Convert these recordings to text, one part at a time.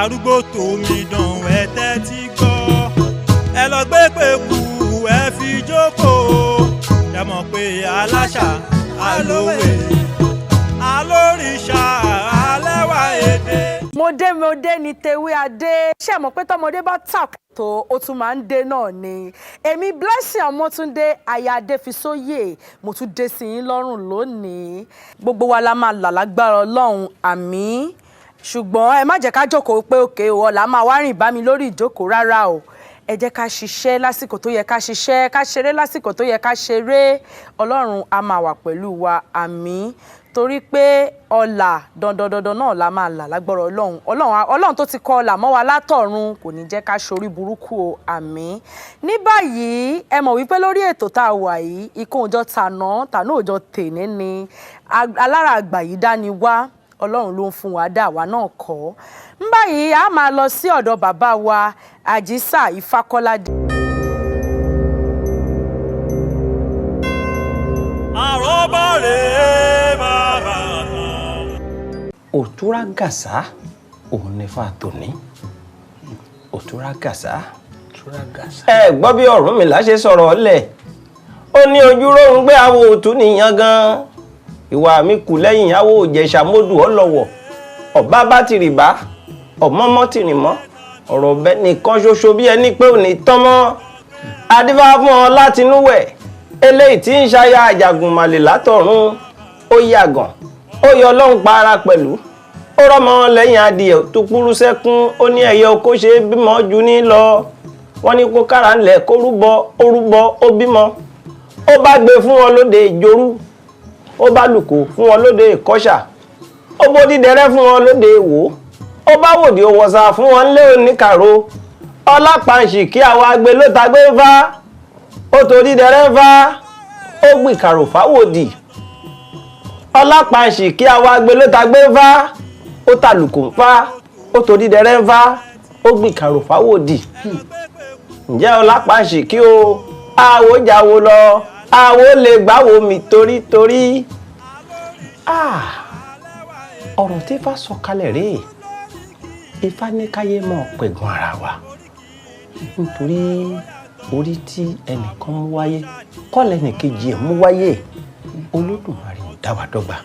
Tarúgbó tómi dàn ẹ tẹ́tí gbọ́. Ẹ lọ gbé pẹ̀kú ẹ fi jókòó. Ẹ mọ̀ pé aláṣà alówe alórìṣà alẹ́wà èdè. Mo dé, mo dé ní tewé adé. Ṣé ẹ mọ̀ pé tọmọdé bá tàkùtò, ó tún máa ń dé náà ni? Èmi Blessing Ọmọtúndé, aya Adéfisóyè, mo tún dé sí yín lọ́rùn lónìí. Gbogbo wa la máa là lágbára Ọlọ́run, àmín. Ṣùgbọ́n ẹ má jẹ́ ká jókòó pé òkè o, ọ̀la máa wá rìn bá mi lórí ìjókòó. Rárá o, ẹ jẹ́ ká ṣiṣẹ́ lásìkò tó yẹ ká ṣiṣẹ́, ká ṣeré lásìkò tó yẹ ká ṣeré. Ọlọ́run á máa wà pẹ̀lú wa, àmín. Torí pé ọlà dandan dandan náà la máa là lágbára Ọlọ́run. Ọlọ́run, Ọlọ́run tó ti kọ ọlà mọ́ wa látọ̀run kò ní jẹ́ ká ṣorí burúkú o, àmín. Ní báyìí, ẹ mọ̀ wípé lórí ètò tá a wà yìí, ikú òjọ tàná tàná òjọ tèní ni alára àgbà yìí dání wá. Ọlọ́run ló ń fún wa dá, àwa náà kọ́. Ń báyìí, a máa lọ sí ọ̀dọ̀ bàbá wa Àjísà Ifákọ́ládé. Àrọ́bọ̀rẹ́ bàbá tán. Òtúrá gàsá òun ní fa tòní òtúrá gàsá. Ẹ gbọ́ bí Ọ̀rúnmìlà ṣe sọ̀rọ̀ ọ̀lẹ̀. Ó ní ojú róhun gbé awo òtún nìyẹn gan. Ìwà mi kù lẹ́yìn awo Òjẹ̀ṣà mọ́dù ọlọ́wọ̀. Ọ̀bá bá ti rì bá ọ̀mọ́mọ́ ti rìn mọ́ ọ̀rọ̀ ọ̀bẹ nìkan ṣoṣo bí ẹni pé ò ní tán mọ́. Adífá fún ọ látinúwẹ̀ eléyìí tí ń ṣaya àjàgùnmàlè látọ̀run. Ó yàgàn, ó yọ ọlọ́run pa ara pẹ̀lú. Ó rọ́mọ lẹ́yìn adìẹ tó kúrú sẹ́kún. Ó ní ẹyẹ oko ṣe é bímọ ju ní lọ. Wọ́n ní kó kára ńlẹ̀ kó rúbọ, ó rúbọ, ó bímọ. Ó bá gbé fún wọn lóde ìjorú, ó bá lùkò fún wọn lóde ìkọ́ṣà, ó bó dídẹrẹ́ fún wọn lóde ìwò, ó bá wòdì òwòsà fún wọn lé oníkàró. Ọlápàǹṣì kí àwọn agbe ló ta gbé ń fá, ó torí dẹrẹ́ ń fá, ó gbìn kàrò fáwòdì. Ọlápàǹṣì kí àwọn agbe ló ta gbé ń fá, ó tàlùkò ń fá, ó torí dẹrẹ́ ń fá, ó gbìn kàrò fáwòdì. Ǹjẹ́ ọlápàǹṣì kí o àwò jáwo lọ, àwò lè gbáwo mi torí torí. Ọ̀rọ̀ tí Ifá sọ kalẹ̀ rèé. Ifá ní káyé mọ́ pẹ̀gàn ara wa, nítorí orí tí ẹnìkan mú wáyé kọ́ lẹ́nìkejì ẹ̀ mú wáyé. Olódùmarè ò dá wa dọ́gba.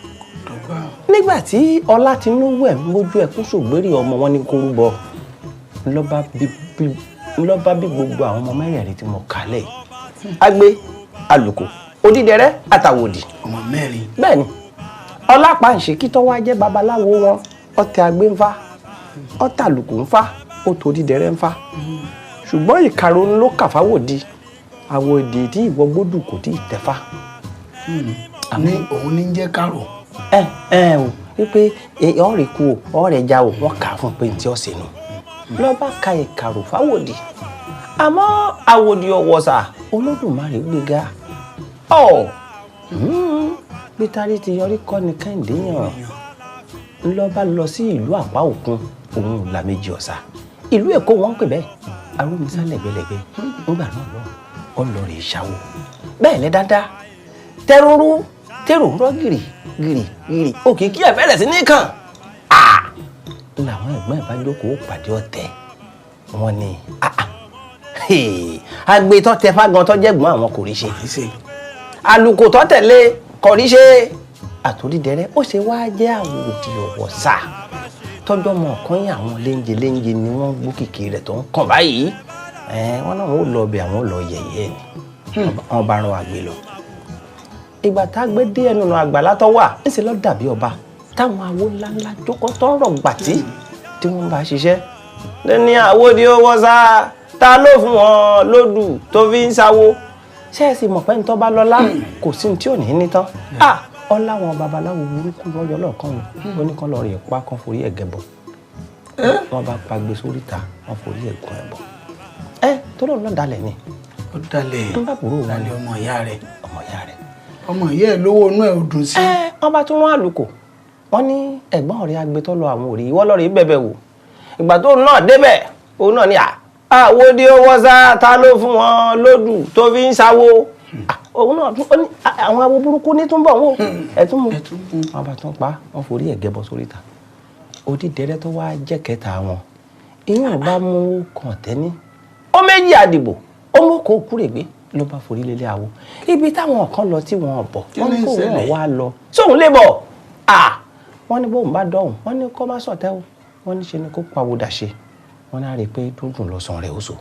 Nígbà tí Ọlátinúwẹ̀ mójú ẹkún ṣògbérí ọmọ wọn ní kó rúbọ, ńlọba bí gbogbo àwọn ọmọ mẹ́rẹ̀ẹ̀rin tí mo kà lẹ̀ yìí: agbe, alùkò, odídẹrẹ́ àtàwòdì. Ọmọ mẹ́rin. Bẹ́ẹ̀ ni. Ọlápàǹṣì kí tó wá jẹ́ babaláwo wọn, ọtẹ agbe ń fa, ọtẹ àlùkò ń fa, ó torí dẹrẹ́ ń fa. Ṣùgbọ́n ìkarahun ló kà fáwòdì. Àwòdì tí ìwọ gbódù kò tí ì tẹ́fà. Ní òun ní jẹ́ kárò. Ẹ ẹ o wípé ọ̀rẹ́ kú o, ọ̀rẹ́ já o, wọ́n kà á fún pé ní tí ó ṣe nù. Lọ́ba ka ìkàrò fáwòdì. Àmọ́ àwòdì ọ̀wọ̀sà Olódùmarè gbéga. Ọ̀ pétari ti yọrí kọ́ ni Kẹ́hìndé yàn. Ńlọ́ba lọ sí ìlú Àpá Òkun, òun là méjì ọ̀sà. Ìlú Èkó wọ́n ń pè bẹ́ẹ̀. Arúmisá lẹ̀gbẹ̀lẹ̀gbẹ̀. Ńgbà náà lọ, ọ lọ rè ṣàwò. Bẹ́ẹ̀ lẹ́ dáadáa. Tẹ́rúrú tẹ́rù ń rọ́ gìrì gìrì gìrì. Òkìkí ẹ̀ bẹ̀rẹ̀ sí ní kàn. Làwọn ẹ̀gbọ́n ẹ̀ bá jókòó pàdé ọ̀tẹ̀. Wọ́n ní agbe tó tẹ fágan tó jẹ́gbọ́n àwọn kò rí ṣe. Àlùkò tó tẹ̀lé kò rí ṣe. Àtòrídẹrẹ́ ó ṣe wá jẹ́ àwòdì ọ̀wọ̀sà. Tọ́jọ́ mọ̀ ọ̀kan yín àwọn léńjẹ léńjẹ ni wọ́n gbókìkí rẹ̀ tó ń kàn báyìí. Wọ́n náà wọ́n lọ ọbẹ̀, àwọn lọ yẹ̀yẹ́ ni. Wọ́n bá rán àgbè lọ. Ìgbà tá a gbé dé ẹnu ọ̀nà àgbàlá tó wà, ńṣe ló dàbí ọba. Táwọn awo ńláńlá jókòó tọrọ gbàtí tí wọ́n bá ṣiṣẹ́. Ní àwòdì ọ̀wọ̀sà, ta ló fún wọn lódù tó fi ń sáwó? Ṣé ẹ sì mọ̀ pé ntọ́ bá lọ́lá kò sí ní tí ò ní ní tán? Ọláwọn babaláwo burúkú lọ́yọ́ lọ́ọ̀kan wọn. Ó ní kán lọ rìn pa kán forí ẹ̀ gẹ̀bọ̀. Wọ́n bá pagbe sórí ta, wọ́n forí ẹ̀ gún ẹ̀bọ̀. Ẹ tó lóun náà dalẹ̀ ni. Ó dalẹ̀. Ń bá burú wọn. Dalẹ̀ ọmọ ìyá rẹ̀. Ọmọ ìyá rẹ̀. Ọmọ ìyá ẹ̀ lówó inú ẹ̀ ò dùn sí. Ẹ wọ́n bá tún rán àlùkò. Wọ́n ní ẹ̀gbọ́n rẹ̀ agbétọ́ lọ àwọn òrì ìwọ́ lọ́ọ̀rì bẹ̀bẹ̀ wò. Ìgbà tó náà débẹ̀, òun náà ni àwòdì owó sá, ta ló fún wọn lódù tó fi ń sáwó? Òun náà tún ó ní àwọn awo burúkú ní túnbọ̀ wò. Ẹ tún mú. Wọ́n bá tún pa, wọ́n forí ẹ̀ gẹbọ sórí ta. Odídẹrẹ́ tó wá jẹ́ kẹta wọn. Ìwọ̀n bá mú kàn tẹ́ni ó méjì àdìbò ó mú kó kúrègbé ló bá forí lélẹ̀ àwo. Ibi táwọn kan lọ tí wọ́n bọ̀, wọ́n ní kó wọ́n wá lọ sóun lè bọ̀. Wọ́n ní bóun bá dọ̀hùn, wọ́n ní kó má sọ̀tẹ́ o, wọ́n ní ṣe ni kó pawódà ṣe. Wọ́n á rí i pé dúndùn lọ́sàn rẹ̀ ó so.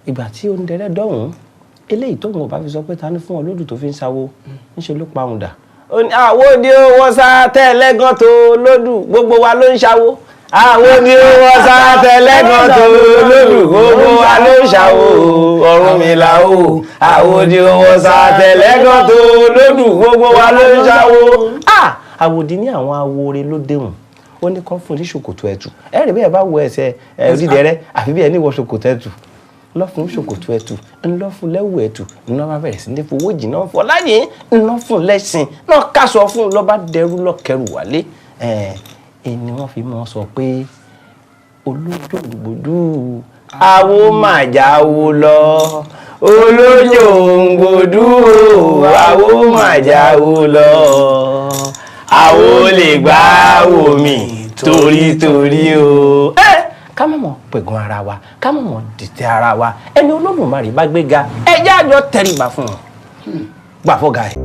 Ìgbà tí oúnjẹ dọ̀hùn, eléyìí tóun ò bá fi sọ pé ta ni fún ọ lódù tó fi ń sáwó, ńṣe ló pa òun dà. Àwo ni ó wọ́n sá tẹ́lẹ́gàn tó lódù, gbogbo wa ló ń ṣàwó. Àwo ni ó wọ́n sá tẹ́lẹ́gàn tó lódù, gbogbo wa ló ń ṣàwó. Ọ̀rúnmìlà o, àwo ni ó wọ́n sá tẹ́lẹ́gàn tó lódù, gbogbo wa ló ń ṣàwó. Àwòdì ní àwọn awore ló déhùn. Ó ní kán fún ní ṣòkòtò ẹ̀tù. Ẹ rí bẹ́ẹ̀ bá wọ ẹsẹ̀ Odídẹrẹ́, àfi bí ẹni wọ ṣòkòtò ẹ̀tù. Lọ́fun ṣòkòtò ẹ̀tù, ńlọ́fun lẹ́wù ẹ̀tù, ńlọ́ bá bẹ̀rẹ̀ sí ní fowó jìnnà fọ́ láyé, ńlọ́ fún lẹ́sìn, náà kásọ fún lọ́ba dẹrú lọ́kẹrù wálé. Ẹ ni wọ́n fi mọ́ sọ pé olójòǹgbòdú àwo màjáwo lọ, olójòǹgbòdú àwo màjáwo lọ, àwo lè gbá wò mí torítorí o. Ká má mọ̀ pẹ̀gàn ara wa, ká má mọ̀ dìtẹ̀ ara wa. Ẹni Olódùmarè bá gbéga, ẹ jẹ́ àjọ tẹríba fún un. Gbà fọ́gà ẹ̀.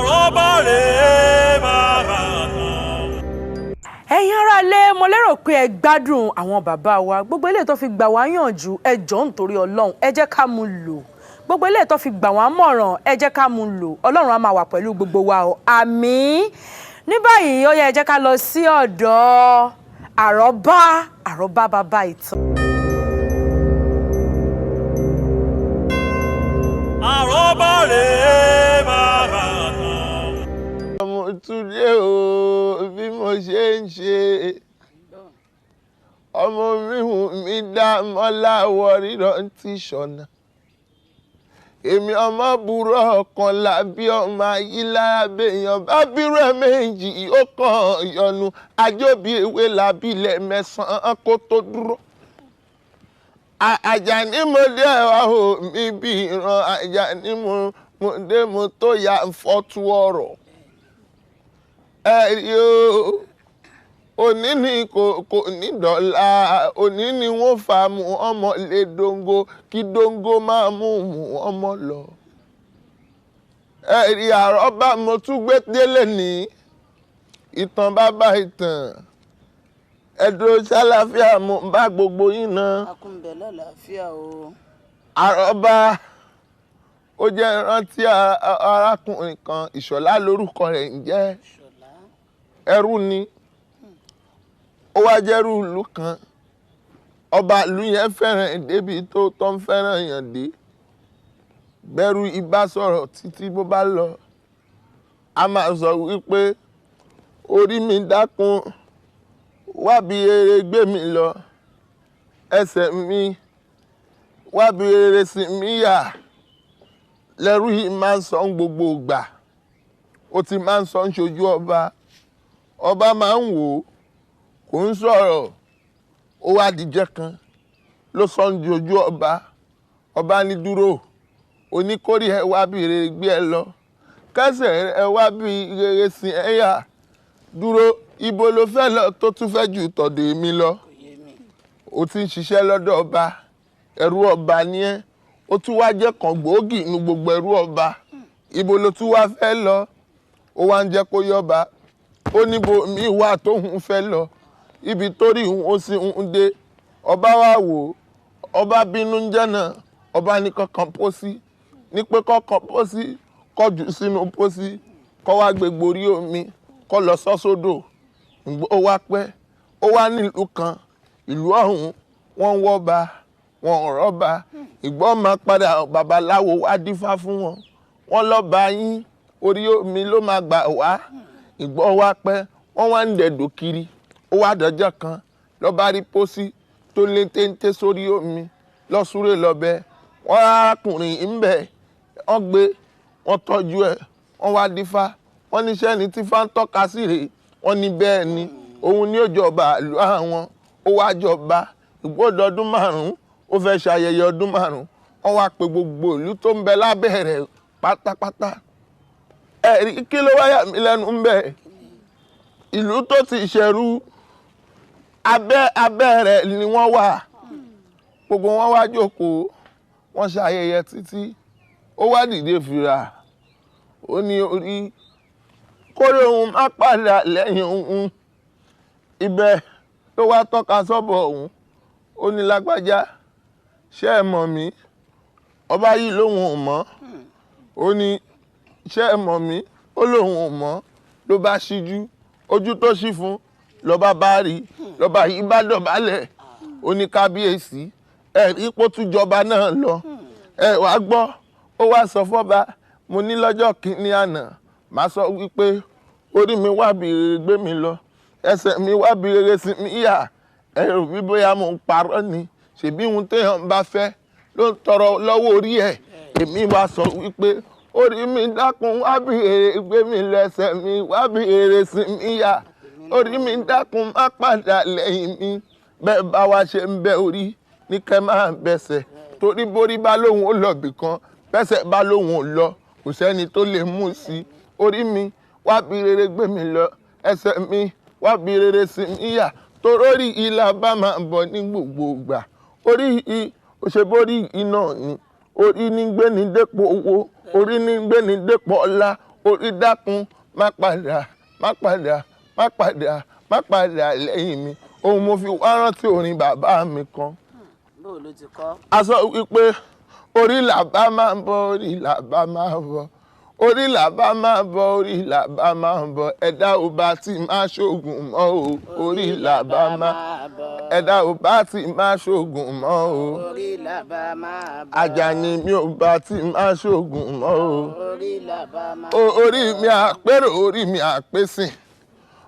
Àrọ́bọ̀rẹ́ bàbá tán. Ẹ̀yin ará ilé, mo lérò pé ẹ gbádùn àwọn bàbá wa. Gbogbo eléyìí tó fi gbà wá yànjú, ẹ jọ̀ọ́ nítorí Ọlọ́run, ẹ jẹ́ ká mú lò. Gbogbo eléyìí tó fi gbà wá mọ̀ràn, ẹ jẹ́ ká mú lò. Ọlọ́run á máa wà pẹ̀lú gbogbo wa o. Àmín. Ní báyìí, ó yẹ ẹ jẹ́ ká lọ sí ọ̀dọ̀ àrọ́bá, àrọ́bá bàbá ìtàn. Àrọ́bọ̀rẹ́ bàbá tán. Mo tún dé o, bí mo ṣe ń ṣe. Ọmọ mi hùn mí dá mọ́lá wọ rírọ̀ ti ṣọ̀nà. Èmi ọmọ burú ọ̀kan làbí ọmọ ayílára béèyàn bá bírú ẹ̀ méjì ó kàn yọnu. Ajóbi ewé làbílẹ̀ mẹ́sàn-án kó tó dúró. Àjàní mo dé ẹ̀wà o mi bí ìran Àjàní mo dé mo tó ya fọ́tú ọ̀rọ̀. Ẹ rí o, òní ni kò ní dọ̀la, òní ni wọ́n fa mu ọmọ lé dóńgó kí dóńgó máa mú mu ọmọ lọ. Ẹ rí àrọ́bá mo tún gbé délé ní ìtàn bàbá ìtàn. Ẹ̀dùn ṣàlàáfíà mo bá gbogbo yín náà. Akúnbẹ̀ lálàáfíà o. Àrọ́bá ó jẹ́ ìrántí arákùnrin kan, Ìṣọ̀lá lórúkọ rẹ̀ ń jẹ́. Ẹrú ni. Ó wá jẹ́rú ìlú kan. Ọba ìlú yẹn fẹ́ràn ẹ̀ débi tó tọ́ ń fẹ́ràn yàn dé. Bẹ́rù ibà sọ̀rọ̀ títí bó bá lọ. A máa sọ wípé orí mi dákun, wábi rere gbé mi lọ, ẹsẹ̀ mi wábi rere sì mí yà. Lẹ́rú yìí máa ń sọ ń gbogbo ìgbà. Ó ti máa ń sọ ń ṣojú ọba. Ọba máa ń wò ó, kò ń sọ̀rọ̀. Ó wá dìjẹ́ kan ló sọ ń ṣojú ọba. Ọba ní dúró, oníkórè ẹ wábi rere gbé ẹ lọ, kẹsẹ̀ ẹ wábi rere sì ẹ yà. Dúró, ibo ló fẹ́ lọ tó tún fẹ́ ju tọ̀dọ̀ èmi lọ? Ó ti ń ṣiṣẹ́ lọ́dọ̀ ọba, ẹrú ọba ni ẹ́. Ó tún wá jẹ́ kan gbòógì inú gbogbo ẹrú ọba. Ibo ló tún wá fẹ́ lọ? Ó wá ń jẹ́ kó yọba. Ó níbo mi wà tóun fẹ́ lọ, ibi torí òun ó sì ń dé. Ọba wá wò ó, ọba bínú ń jẹ́ náà. Ọba ní kankan pósí, ní pé kọ́kan pósí, kọ́ jù sínú pósí, kọ́ wá gbé gborí omi, kọ́ lọ sọ́sódò. Ó wá pẹ́, ó wá nílùú kan, ìlú ọ̀hún wọ́n ń wọ́ba, wọ́n ò rọ́ba. Ìgbọ́n máa padà babaláwo wá dífá fún wọn. Wọ́n lọ́ba yín, orí omi ló máa gbà wá. Ìgbọ́n wá pẹ́, wọ́n wá ń dẹ̀dọ̀ kiri. Ó wá dọjọ́ kan, lọ́ba rí pósí tó lé téńté sórí omi, lọ́súré lọ́bẹ̀. Wọ́n arákùnrin ń bẹ̀, wọ́n gbé, wọ́n tọ́jú ẹ̀, wọ́n wá dífá. Wọ́n níṣẹ́ ni tífá ń tọ́ka sí rèé. Wọ́n ní bẹ́ẹ̀ ni, òun ni ó jọba ìlú àwọn. Ó wá jọba ìgbọ́dọ̀ ọdún márùn-ún, ó fẹ́ ṣayẹyẹ ọdún márùn-ún. Wọ́n wá pe gbogbo ìlú tó ń bẹ lábẹ́ rẹ̀ pátápátá. Ẹ̀rí kí ló wáyà mí lẹ́nu ń bẹ̀? Ìlú tó ti ṣẹrú, abẹ́ abẹ́ rẹ̀ ni wọ́n wà. Gbogbo wọn wá jókòó, wọ́n ṣayẹyẹ títí. Ó wá dìde fìrà, ó ní orí kórè òun má padà lẹ́yìn òun. Ibẹ̀ ló wá tọ́ka sọ́bọ̀ òun, ó ní lágbájá, ṣé ẹ mọ̀ mí? Ọba yìí lóun ò mọ̀. Ó ní ṣé ẹ mọ̀ mí? Ó lóun ò mọ̀. Ló bá ṣíjú, ojú tó ṣí fún lọ́ba bá rí, lọ́ba yìí bá dọ̀bálẹ̀. Ó ní kábíyèsí, ẹ rí pó tún jọba náà lọ. Ẹ wá gbọ́, ó wá sọ fọ́ba, mo ní lọ́jọ́ kìíní àná, màá sọ wípé orí mi wá bí rere gbé mi lọ, ẹsẹ̀ mi wá bí rere sí mi yà. Ẹ rò bí bóyá mo ń parọ́ ni, ṣèbí ohun téèyàn bá fẹ́ ló ń tọrọ lọ́wọ́ orí ẹ̀. Èmi wá sọ wípé orí mi dákun wá bí rere gbé mi lọ, ẹsẹ̀ mi wá bí rere sí mi yà, orí mi dákun má padà lẹ́yìn mi. Bẹ́ẹ̀ bá wa ṣe ń bẹ orí ní kẹ́ máa bẹsẹ̀, torí borí bá lóhun ó lọ bìkan, bẹ́sẹ̀ bá lóhun ò lọ, kò sẹ́ni tó lè mú sí i. Orí mi wá bí rere gbé mi lọ, ẹsẹ̀ mi wá bí rere sí mi yà, torórí ilà bá máa bọ̀ ní gbogbo ìgbà. Orí i òṣèbórí iná ni, orí ní gbé ní dépò owó, orí ní gbé ní dépò ọlá. Orí dákun má padà, má padà, má padà, má padà lẹ́yìn mi. Ohun mo fi wá rántí orin bàbá mi kan. Bó ló ti kọ́? A sọ wípé orí làbá máa ń bọ̀, orí làbá máa ń bọ̀, orí làbá máa ń bọ̀, orí làbá máa ń bọ̀, ẹ̀dá ò bá ti máa ṣoògùn mọ́ o, orí làbá máa, ẹ̀dá ò bá ti máa ṣoògùn mọ́ o, Orí làbá máa bọ̀. Àjàní mi ò bá ti máa ṣoògùn mọ́ o. Orí làbá máa Orí mi àpérò, orí mi àpésìn,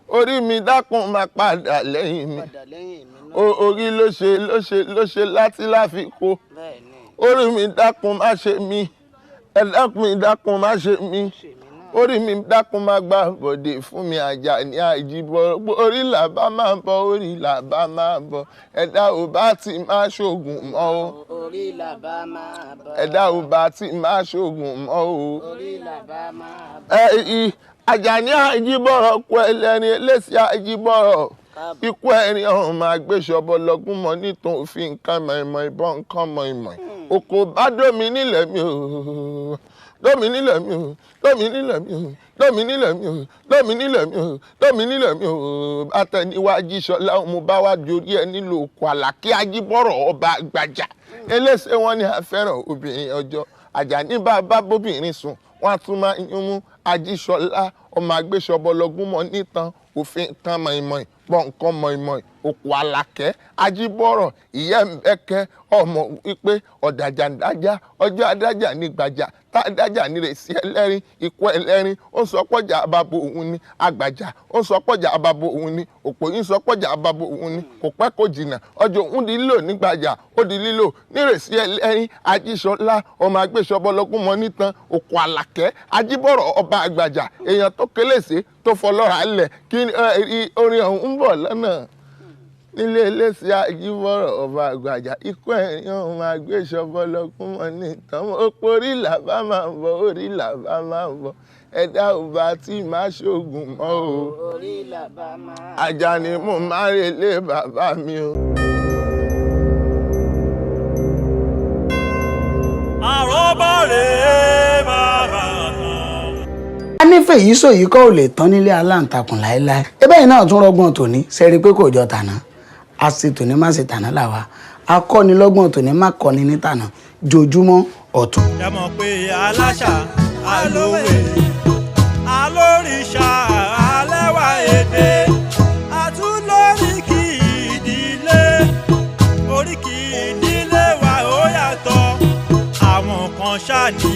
orí mi dákun máa padà lẹ́yìn mi. Padà lẹ́yìn mi náà. Orí ló ṣe ló ṣe ló ṣe láti láfikún. Bẹ́ẹ̀ ni. Orí mi dákun má ṣe mí, ẹ dákun mi dákun má ṣe mí, orí mi dákun má gbà bọ̀dé fún mi. Àjàní Àjíbọ̀, orí làbá máa bọ̀, orí làbá máa bọ̀, ẹ̀dá ò bá ti máa ṣoògùn mọ́ o, Orí làbá máa bọ̀. Ẹ̀dá ò bá ti máa ṣoògùn mọ́ o. Orí làbá máa bọ̀. Ẹ Àjàní Àjíbọ̀ ọkọ ẹlẹ́rìn eléṣì Àjíbọ̀, ikú ẹ̀rín ọ̀hún máa gbé ṣọbọ lọ́gùn mọ́ nítorí òfin nǹkan mọ̀ìmọ̀ ìbọn nǹkan mọ̀ìmọ̀. Òkò bá dómi nílẹ̀ mi ò, dómi nílẹ̀ mi ò, dómi nílẹ̀ mi ò, dómi nílẹ̀ mi ò, dómi nílẹ̀ mi ò, dómi nílẹ̀ mi ò. Àtẹniwájú Ṣọlá mo bá wá dorí ẹ nílò òkò Àlàkí Ajíbọ̀rọ̀ ọba àgbàjà. Eléṣe wọn ni a fẹ́ràn obìnrin ọjọ́. Àjàní bá bá bóbìnrin sùn, wọ́n á tún máa yún mú. Ajíṣọlá ọmọ agbésọbọ lọ́gùn mọ́ nítan òfin kan mọ̀ìmọ̀ì bọ̀ nǹkan mọ̀ìmọ̀ì. Òkú Àlàkẹ́ Ajíbọ̀rọ̀ ìyá ẹ̀kẹ́ ọmọ wípé ọ̀dàjà ń dájà, ọjọ́ adájà ní gbàjà, tá adájà ní rè sí ẹlẹ́rìn, ikú ẹlẹ́rìn. Ó sọ pọ̀jà àbàbò òun ni àgbàjà, ó sọ pọ̀jà àbàbò òun ni òpó yín, sọ pọ̀jà àbàbò òun ni kò pẹ́ kò jìnnà, ọjọ́ òun di lílò ní gbàjà, ó di lílò ní rè sí ẹlẹ́rìn. Ajíṣọlá ọmọ agbésọbọ lọ́gùn mọ́ nítan òkú Àlàkẹ́ Ajíbọ̀rọ̀ ọba àgbàjà, èèyàn tó kélèsè tó fọlọ́ra lẹ̀ kí orin ọ̀hún ń bọ̀ lọ́nà nílé eléṣẹ́ Ajíbọ̀rọ̀ ọba àgbàjà. Ikú ẹ̀rín ọ̀hún máa gbé ṣọbọ lọ́kùn mọ́ ní ìtàn. Ó porí làbá máa ń bọ̀, orí làbá máa ń bọ̀, ẹ̀dá ò bá tí máa ṣoògùn mọ́ o. Orí làbá máa. Àjàní mo máa relé bàbá mi o. Àrọ́bọ̀ rèé bàbá tán. A nífẹ̀ẹ́ yìí sọ yìí kọ́ ò lè tán nílé aláǹtakùn láéláé. Ebe yìí náà tún rọgbọ́n tòní, sẹ́rí pé kò jọ tàná. A ṣe tòní má ṣe tàná làwa. Akọ́nilọ́gbọ́n tòní má kọ́ni ní tàná. Jojúmọ́ ọ̀tún. Ẹ mọ̀ pé aláṣà alówe alóríṣà alẹ́wà èdè àtúndóríkì ìdílé, oríkì ìdílé wa ó yàtọ̀. Àwọn kan ṣáà ní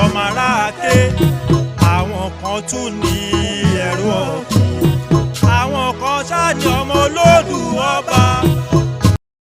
ọmọ aráàké, àwọn kan tún ní ẹrú ọ̀gbìn.